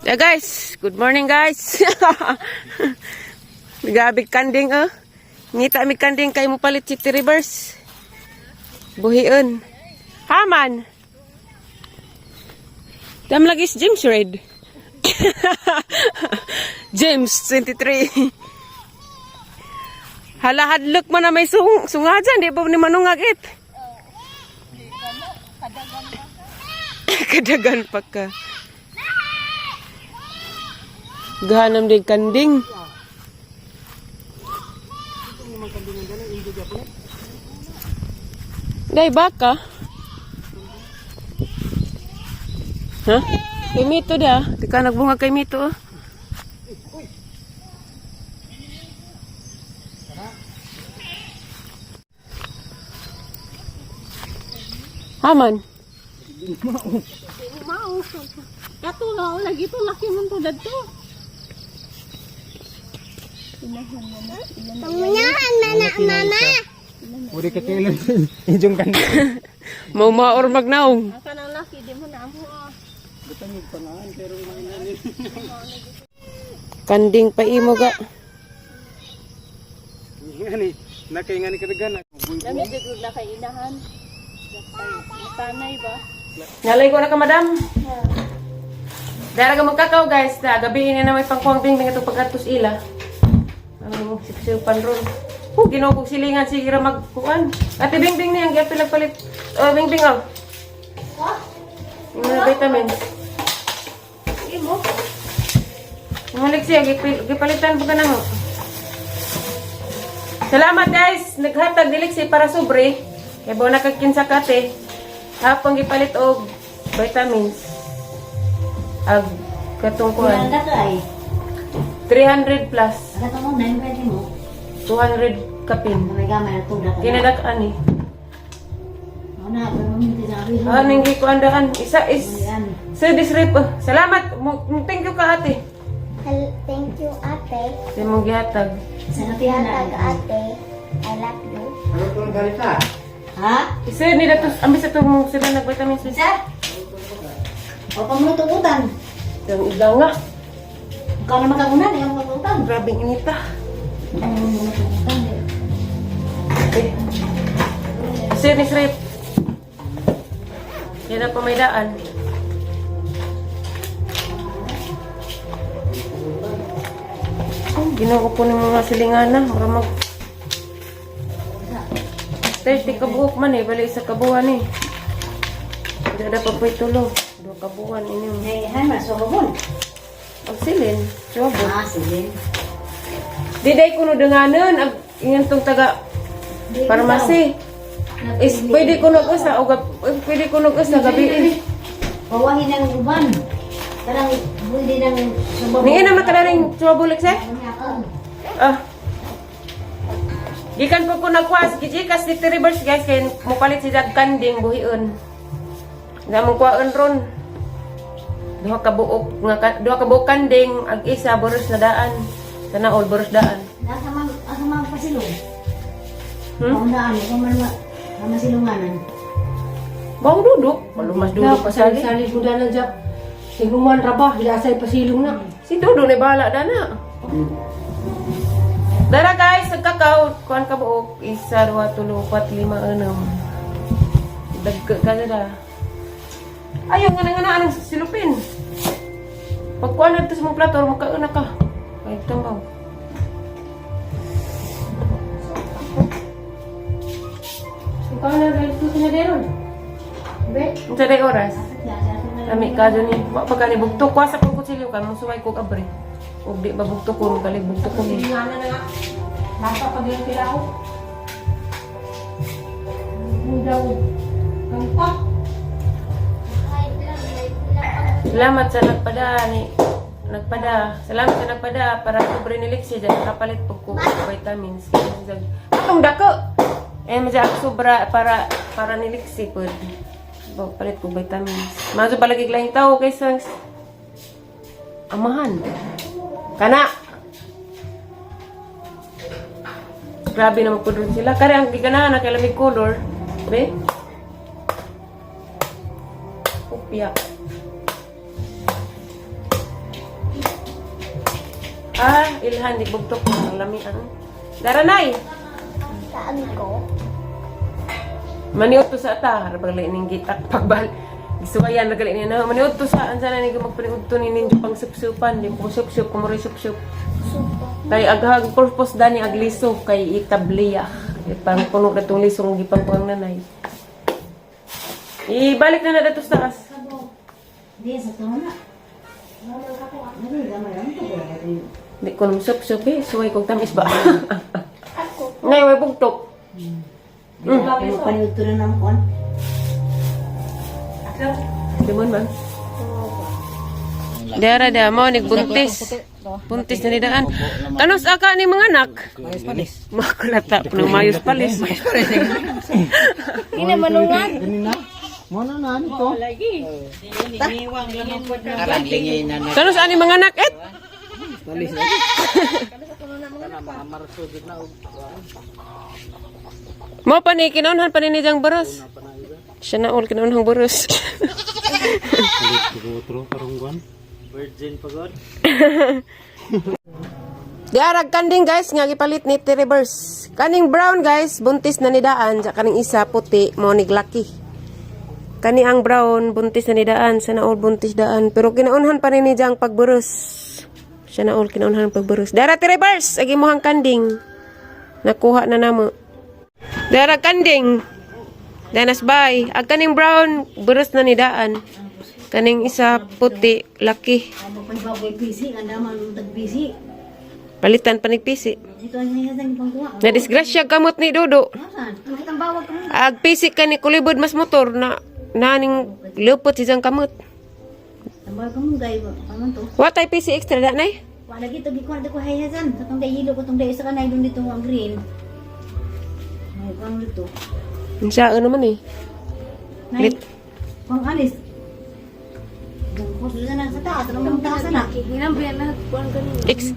Yeah, guys, good morning, guys. Gabi kanding oh. Ngita mi kanding kay mo palit City Rivers. Buhion. Haman. Dam lagi si James Red. James 23. Hala, hadlok man na may sunga dyan. Di ba ni manungag it? Kadagan pa ka. Gahanam din kanding. Day baka. Ha? Kay Mito da. Di ka nagbunga kay Mito, oh. Haman. Mao. Kato na lagi to laki man to dadto. Pangunahan na na, mama. Uri ka kailan ijong kan. Maumaor magnaong. Ang kanang laki di mo na amo ah. Kanding pa imo ga. Ngani nakay ngani kadagan. Lami jud na kay inahan. Tanay ba? Nalay ko na ka, madam. Dara ka magkakaw, guys. Na, gabi ini na may pangkuang bingbing itong pagkatos ila. Ano mo, sipsipan ron. Oh, ginoo kong silingan, sige ra magkuan. Ate Bingbing niya, ang giapil palit. Oh, Bingbing, oh. Yung mga vitamins. Imo. Yung siya, gipalitan pa ka na mo. Salamat, guys! Naghatag ni Lexi para sobre. Kaya ba nakakinsa kate. Hapon gipalit og vitamins. Ag katong kuan. Wala ka ay. 300 plus. Ano ka mo, nine pwede mo. 200 kapin. May gamay na tuda ka. Kinadak ani. Ano na, pero mo tinabi. Ah, nanggi ko andaan. Isa is Ayan. service rep. Oh, salamat. Thank you ka, ate. Thank you, ate. Sa imong gihatag. Sa natihan na. Tag ate. I love you. Ano tong galita? Ha? Isa ni datos ambis ato mong sila nag vitamins. Isa? O pamuto utan. Ang ilaw nga. Ikaw na makagunan, ikaw makagutan. Grabing inita. Ang utan. Okay. Service rep. Yan ang pamaydaan. Oh, ginoo ko po ng mga silingana. Mura mag 30 kabuok man eh. Bali isa kabuhan eh. Hindi na pa po'y tulo. Dua kabuhan ini. Eh, han man, so kabon. Ang silin. Trouble. Ah, sige. Di day kuno denganon. Ag ingan tong taga parmasi. Is pwede kuno usa o pwede kuno usa gabi eh. Bawahin ang uban. Parang hindi ng subaw. Ningin naman ka na rin trouble eh? Ah. Gikan po ko nagkuha, gijikas dito reverse, guys, kay mupalit si Jag kanding buhion. Na mong kuwaon ron. Duha ka buok nga duha ka buok kanding, ag isa boros na daan. Sana all boros daan. Nasa man, asa man pasilong. Hmm? Paundaan, ikaw man ma masilunganan. Bang duduk, malumas duduk pa sali. Sali ko na dyan. Tiguman ra ba? Hilasay pasilong na. Si Dodo na bahala dana. Dara, guys, nagkakaw, kuan ka buok, isa, duha, tulo, upat, lima, enam. Dagka ka na da. Ayaw nga na nga na, anong silupin? Pagkuan na ito sa mong plato, magkauna ka. Ay, tambaw. Ikaw na dahil ito sa deron. Be? Unsa day oras? Ami ka dyan eh. Wa pa ka ni bugtok. Kuha sa kong kutsilyo ka, musuway ko kabre. Ug di ba bugtok ko, galing bugtok ko ni. Silingana na nga. Nasa pag yung pilaw. Mudaw. Kanta. Salamat sa nagpada ni nagpada. Salamat sa nagpada para sobre ni Lexi dyan nakapalit pag ko og vitamins. Atong dako. Eh medyo ako sobra para para ni Lexi pod. Bo, palit ko vitamins. Maso palagi lahing tao kaysa amahan. Kana. Grabe naman po dun sila. Kare ang giganahan na kay lamig color. Be? Upya. Ah, ilhan di bugtok ang lami ang. Daranay. Saan ko? Maniud to sa ata, harabang lain ning gitak pagbal. Gisuwayan na gali niya na. Maniud to sa ansa na ni magpaniud to ni ninyo pang supsupan, di ko supsup kumuri supsup. Supo. Kay aghag purpose dani agliso kay itabliya. Pang puno na tong lisong gipang puang nanay. Ibalik na na dato sa taas. Di sa tuno na. Dali gamay lang to. Di ko nang sup-sup eh. Suway kong tamis ba? Ako. Ngayon, may bugtok. Paniud to na namo kon. Limon man. Dara da mo ni buntis. Buntis na nidaan. Kanos aka ni mga anak? Mayos palis. Makulata po ng mayos palis. Hindi na manungan. Ganina. Mo na na nito. Kanos ani mga anak et? Palis. Mo pa ni kinaunhan pa ni nijang boros. Siya na all kinaunhang boros. Otro karunggon. Virgin pagod. Diarag kanding guys nga gipalit ni T-reverse. Kaning brown guys, buntis na nidaan sa kaning isa puti mo ni lucky. Kani ang brown buntis na nidaan sa naol buntis daan pero kinaunhan pa ni nijang pagburos. Siya na all kinaunhan pagburos. Dara T-reverse agi mohang kanding. Nakuha na namo. Dara kanding. Danas bay. Ag kaning brown buros na nidaan. Kaning isa puti lucky. Amo pa bagoy busy, ang dama nung tag busy. Palitan pa ni pisi. Dito ang hingi pangkuha. Na disgrasya kamot ni Dodo. Saan? Ang kitang bawag ka mo. Ag pisik ka ni kulibod mas motor na naning lupot siyang kamot. Tambal ka mo gay ano to? Wa tay PC extra da nay? Wala gitu gikuha ko hayazan. Sa tong day hilo ko tong day sa kanay dun dito ang green. May kuang dito. Unsa ano man eh. Nay. Lit. Kuang alis. Dun ko sa na sa taas, ano mong taas na? Ginambiyan na kuan kanina. Ex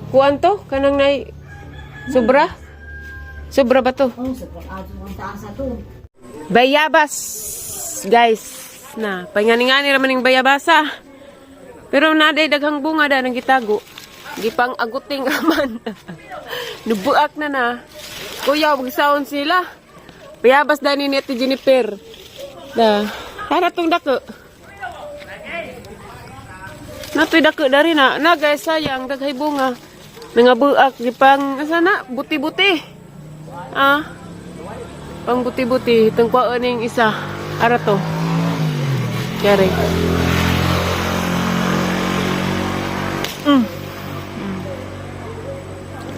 kuan to kanang nay sobra? Sobra ba to? Oh, sa ato ang taas ato. Bayabas guys na pangani-ngani ra man ning bayabasa. Pero naday daghang bunga da nang gitago. Gipang aguting raman. Nubuak na na. Kuya, wag saon sila. Bayabas dani ni Ate Jennifer. Da. Para tong dako. Natoy dako dari na. Na guys, sayang daghay bunga. Nangabuak gipang asa na buti-buti. Ah. Pang buti-buti, itong kuhaan yung isa. Ara to. Yari.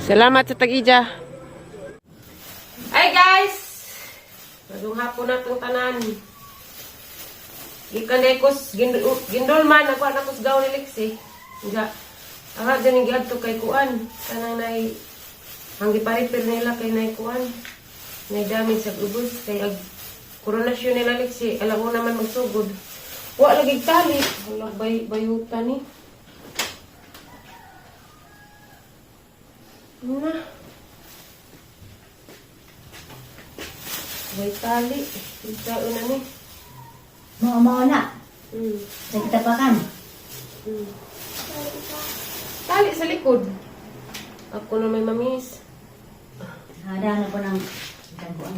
Salamat sa tag-ija. Hi guys! Magandang hapon na itong tanan. Gikan kos gindolman ako anak kos gaw ni Lexi. Nga. Ara dyan yung giadto kay kuan. Kanang nay ang giparipir nila kay nay kuan. Nay damage sa ubos kay ag koronasyon nila Lexi. Alam mo naman magsugod. Wa lagi tali. Wala bay bayuta ni. Na. Bay tali. Ikaw na ni. Mo mo na. Sa kitapakan. Tali sa likod. Ako na may mamis. Hada na po ng tangkuan.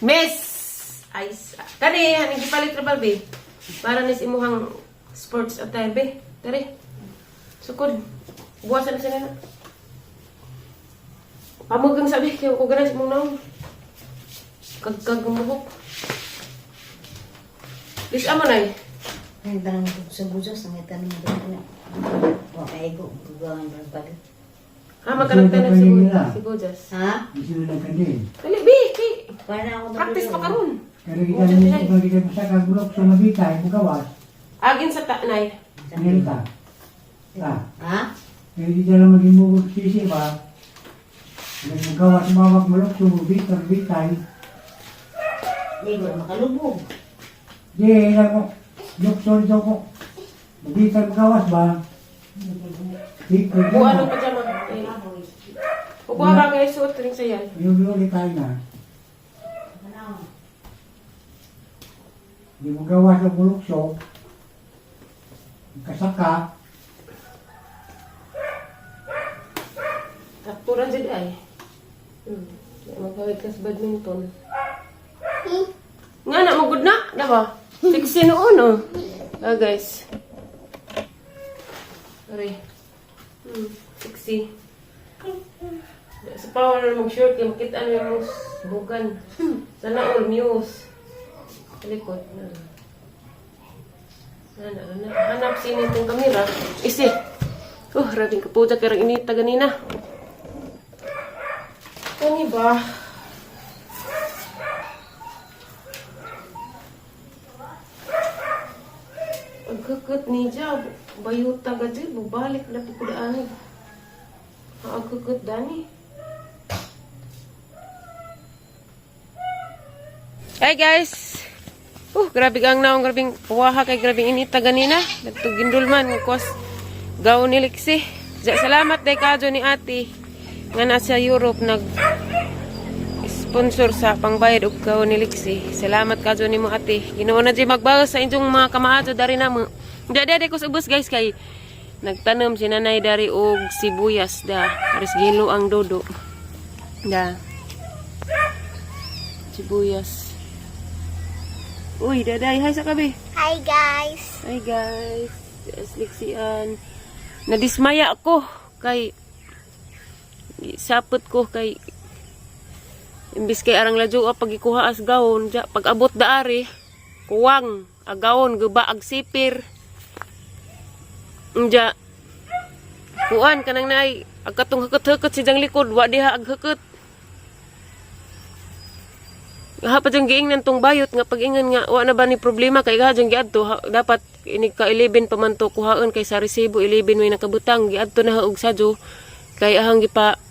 Miss! Ice. Kani, haning gipalit ra ba, be? Para nis imuhang sports attire, be. Tari. Sukod. Buwasan na sila na. Pamugang sabi, kaya ko ganas mong naong. Kagkag gumuhok. Lis amo na eh. Ay, tanong sa gusas, ang itanong mo doon na. Wa kay ko, bugangan pa palit. Ha, magkanag tayo si Bojas. Ha? Sila nagkandil. Dali, be, be. Para na ako Practice pa karon. Pero kita nila ito kita sa kagulok sa mabitay, bukawas, Agin sa tanay. nilita. Ta. Ha? Pero di lang maging mugog sisi ba? Nagbugawas mawag malok sumubit, mabitay. Di ko na makalubog. Di, ilang ko, lukso nito ko. Mabitay bugawas ba? Di, ko Buwan ng pajama. Eh. Kukuha ka kayo suot rin sa yan. Yung luli tayo na. Di bugawas ang bulukso. Kasaka. Sakto ra jud ay. Maghawid ka sa badminton. Nga na, magud na, diba? Sexy noon, oh. Ah, guys. Sorry. Sexy. Sa power na mag-shirt, kaya makita na yung bugan. Sana all muse. Likod na. Na, na, na. Hanap sini itong kamera. Isi. Oh, rabing kaputa karang inita ganina. Kani ba? Agkakot ni Jab, bayuta gadi, bubalik na po kudaan. Agkakot dani. Hi guys! Grabe kang naong, grabing puwaha kay grabing inita ganina. Nagtugindulman, kwas gaw ni Lixie. Salamat day kadyo ni ate nga nasa Europe nag sponsor sa pangbayad og gaw ni Lixie. Salamat kadyo nimo ate. Ginoo na jud magbawas sa inyong mga kamaadyo dari namo. Di di ko sa ubos guys kay nagtanom si nanay dari og sibuyas da. Aris gilo ang dodo. Da. Sibuyas. Uy, daday, hi sa kabi. Hi guys. Hi guys, Lixian. Nadismaya ako kay sapot ko kay imbis kay arang ladyo pag ikuha as gawon ja, pag abot daari kuwang agawon guba ag sipir ja kuan kanang naay ag katong hukot-hukot si jang likod wa diha ag hukot. Ha pa jang giingnan tong bayot nga pag-ingan nga wa na ba ni problema kay gaha jang giadto ha, dapat inig ka 11 pa man to kuhaon kay sa resibo 11 may nakabutang giadto na ha og sadyo kay ahang gipa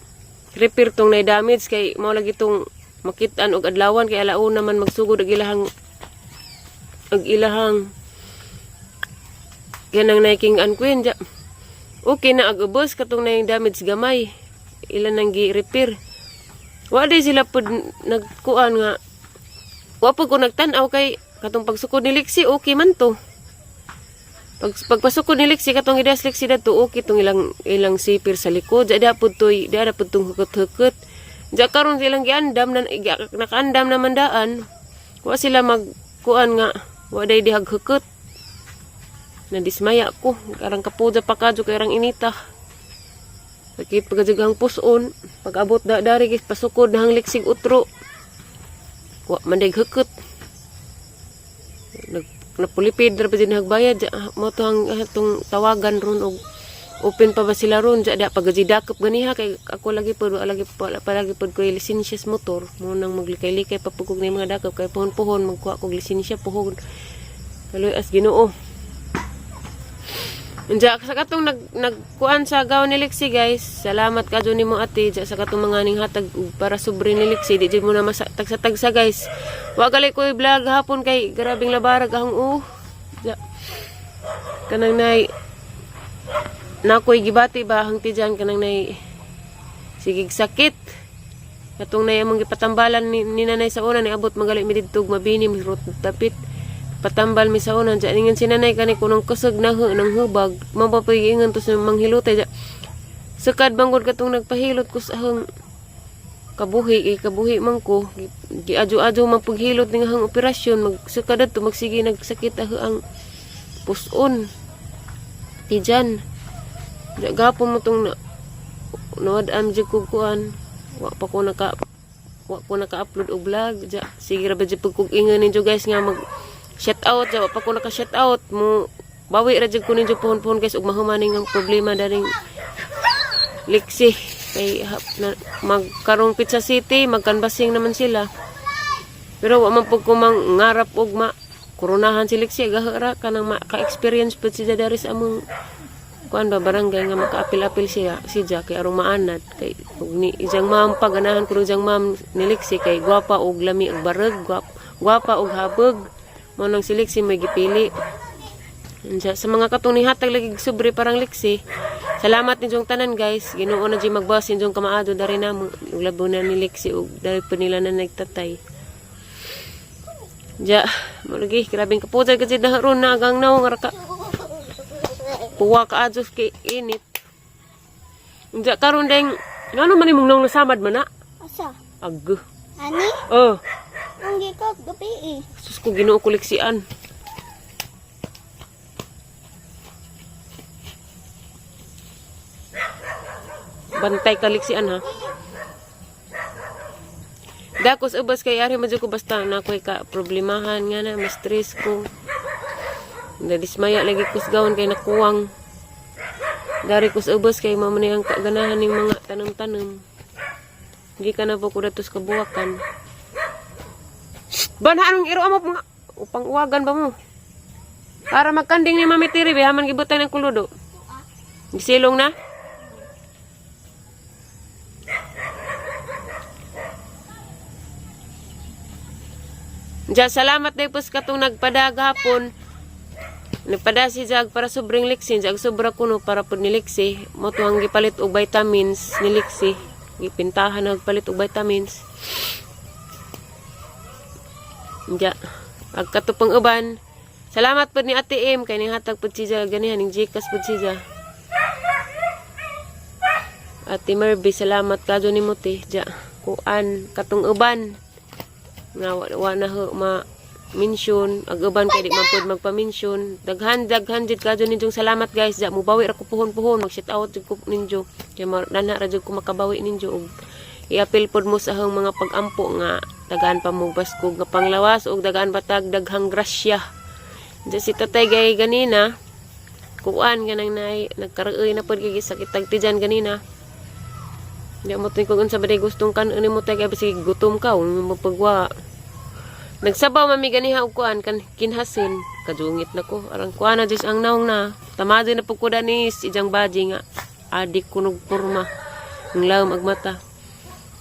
repair tong nay damage kay mao lagi tong makit-an og adlawan kay alauna man magsugod og ilahang kanang nay king and queen ja. Okay na ag ubos katong nay damage gamay ilan nang gi-repair. Wa day sila pud nagkuan nga wa pud ko nagtan-aw kay katong pagsukod ni Lexi okay man to. Pagpasukod ni Lexi katong idas Lexi dadto okay tong ilang ilang sipir sa likod. Ja pud toy di pud tong hukot-hukot. Ja karon silang giandam na nakaandam naman daan. Wa sila magkuan nga wa day dihag hukot. Nadismaya ko karang kapuda pa kadyo kay rang inita. Sakit pagkajagang puson, pag-abot da dari kis pasukod na hang liksig utro. Wa man day hukot. Nag napulipid ra pa din hagbayad ja, mo to ang atong tawagan ron og open pa ba sila ron ja da pagajidakop ganiha kay ako lagi pod wa lagi pa palagi pod ko lisensya sa motor mo nang maglikay-likay pa pud kog ni mga dakop kay pohon-pohon magkuha kog lisensya pohon. Kaloy as Ginoo. Unja sa katong nagkuan sa gaw ni Lexi guys. Salamat kadyo nimo ate ja sa katong mga ning hatag ug para sobre ni Lexi di jud mo na tagsa-tagsa guys. Wa gali ko vlog hapon kay grabing labarag ahong Ja. Kanang nay nakoy gibati ba hang tijan kanang nay sigig sakit. Katong nay among gipatambalan ni nanay sa una ni abot magali mi didto mabini mi rot dapit. Patambal mi sa una ja ningan si nanay kani kunong kusog na nang hubag mapapagingan to sa manghilutay ja. Sukad banggod katong nagpahilot ko sa ahang kabuhi kay kabuhi man ko giadyo-adyo man paghilot ning ahang operasyon magsukad adto magsige nagsakit aho ang puson tijan. Ja gapon mo tong na, nawad-an jud kog kuan wa ko naka-upload og vlog ja. Sige ra ba jud pag kog ingon ninyo guys nga mag shout out ja, wa pa ko naka shout out mo bawi ra jud ko ninyo pohon-pohon guys ug mahuman ning ang problema daring Lexi kay na, magkarong Pizza City magkanbasing naman sila pero wa man pud ko mangarap og ma koronahan si Lexi gahara kanang maka-experience pud siya dari sa among kuan ba barangay nga makaapil-apil siya si Jack kay arong maanad kay ug ni ijang ma'am paganahan ko ijang ma'am ni Lexi kay gwapa og lami og barag gwapa og habog mao nang si Lexi may gipili. Unsa, sa mga katong nihatag lagi sobre parang Lexi, salamat ninyong tanan guys. Ginoo na jud magbawas ninyong kamaado dari namo ug labo na ni Lexi ug dari po nila na nagtatay. Ja, mo lagi grabing kaputay kasi na ron na agang naong ra ka. Puwa ka adyo kay init. Unja karon deng Ngano man imong naong nasamad man na? Asa? Ag. Ani? Oh, Ang gikot, gabi eh. sus ko Ginoo koleksian. Bantay kaliksian ha. Dakos ubas kay ari man jud ko basta na ako'y ka problemahan nga na mas stress ko. Nadismaya lagi ko sa gawon kay nakuwang. Dari ko sa ubas kay mao man ang kaganahan ning mga tanom-tanom. Hindi ka na po ko datos kabuwakan. Ban anong iro mo mga upang uwagan ba mo? Para magkanding ni Mami Tiri, haman gibutan ng kuludo. Gisilong na? Diya, salamat day po sa katong nagpada gahapon. Nagpada si Jag para sobrang liksin. Jag sobra kuno para po ni Liksi. Mo tuwang gipalit og vitamins ni Liksi. Gipintahan nagpalit og vitamins. Diya. Pagkatupang uban. Salamat po ni Ate M. Kay ning hatag po siya ganihan. Ning Gcash po siya. Ate Merby, salamat kadyo ni Muti. Diya. Kuan. Katong uban. Nga wa na ho ma mention ag uban kay di man pod magpa-mention. Daghan daghan jud kadyo ninyong salamat guys. Diya mubawi ra ko puhon-puhon, mag shout out jud ko ninyo. Kay dana ra jud ko makabawi ninyo og iapil pod mo sa ahong mga pag-ampo nga tagaan pa mo baskog nga panglawas ug dagaan batag daghang grasya. Diya si tatay gay ganina kuan ganang nay nagkaroy na pod kay sakit tagtijan ganina. Di mo tuig kung unsa ba day gustong kan ani mo tay kay bisig gutom ka ug mapagwa. Nagsabaw mami ganiha og kuan kan kinhasin. Kadungit na ko. Arang kuan na Diyos ang naong na. Tamado na po ko danis ijang baji nga. Adik kunog porma. Ang lawom ag mata.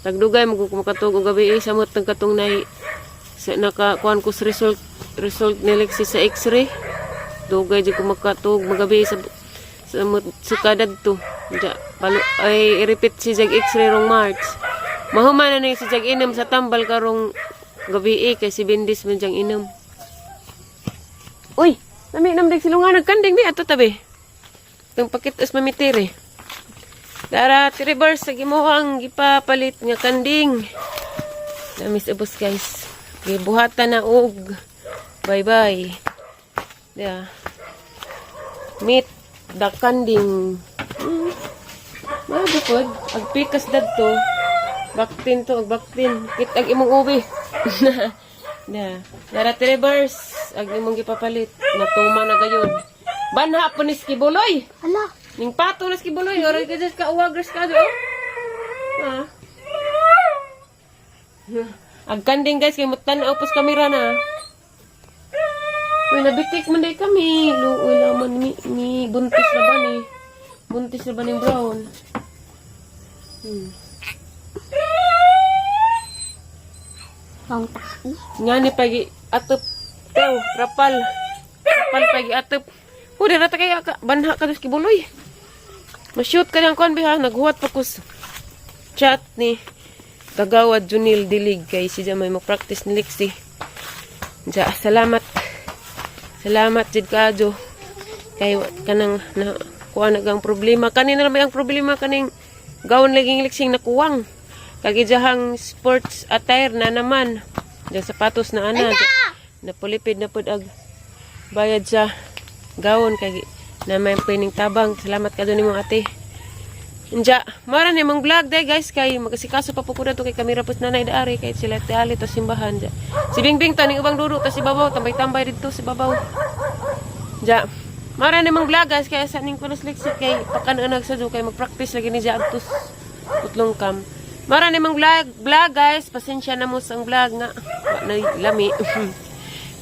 Tagdugay mo ko makatug og gabi eh, samot nang katong nay sa naka kuan ko sa result result ni Lexi sa x-ray. Dugay di ko makatug magabi sa samot sa kadad to. Ja, palo, ay i-repeat si Jag x-ray rong March. Mahuman na ni si Jag inom sa tambal karong gabi eh, kay si Bindis man jang inom. Uy, nami namdig silungan nagkanding bi ato tabi. Tung pakit us mamitiri. Dara, reverse sa gimuhang gipapalit nga kanding. Namis ubos guys. Gibuhatan na og. Bye bye. Yeah. Meet the kanding. Maago pod. Agpikas dadto. Baktin to, ag baktin. Kit ag imong ubi. Na. Dara reverse ag imong gipapalit. Natuma na gayud. Banha po ni Skibuloy. Hala. Ning pato na Skibuloy. Oray ka dyan ka uwagers ka do. Ah. Ag kanding guys kay mutan pos kamera na. Uy, nabitik man day kami. Luoy laman mi, mi buntis na ba ni? Buntis na ba ni brown? Ang tahi. Nga ni pagi atop tew rapal. Rapal pagi atop. Uy, dara ta kay ka banha ka dus kibuloy. Ma-shoot ka niyang kuan biha, naghuwat pa kus chat ni Kagawad Junil Dilig kay siya may mo-practice ni Lexi. Ja, salamat. Salamat jud kaadyo. Kay kanang na kuan na ang problema kanina may ang problema kaning gawon laging Lexing nakuwang. Kag ijahang sports attire na naman. Diyan sapatos na ana. Napulipid na pud ag bayad sa gawon kay na may pining tabang. Salamat ka nimo ate. Inja, mara ni mong vlog day guys kay magasikaso pa po ko dato kay kamera pos nanay daari kay sila te ali to simbahan ja. Si Bingbing taning ubang duro ta si babaw tambay-tambay didto si babaw. Ja. Mara ni mong vlog guys kay sa ning kunos leksik kay pakan-anag sa do kay magpractice lagi ni ja adtos putlong kam. Mara ni mong vlog, vlog guys, pasensya na mo sa ang vlog nga wa na lami.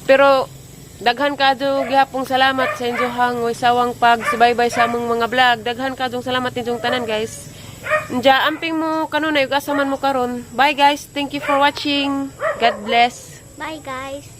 Pero daghan kadyo gihapong salamat sa inyohang way sawang pagsubaybay sa among mga vlog. Daghan kadyong salamat ninyong tanan guys. Nja amping mo kanunay ug asa man mo karon. Bye guys. Thank you for watching. God bless. Bye guys.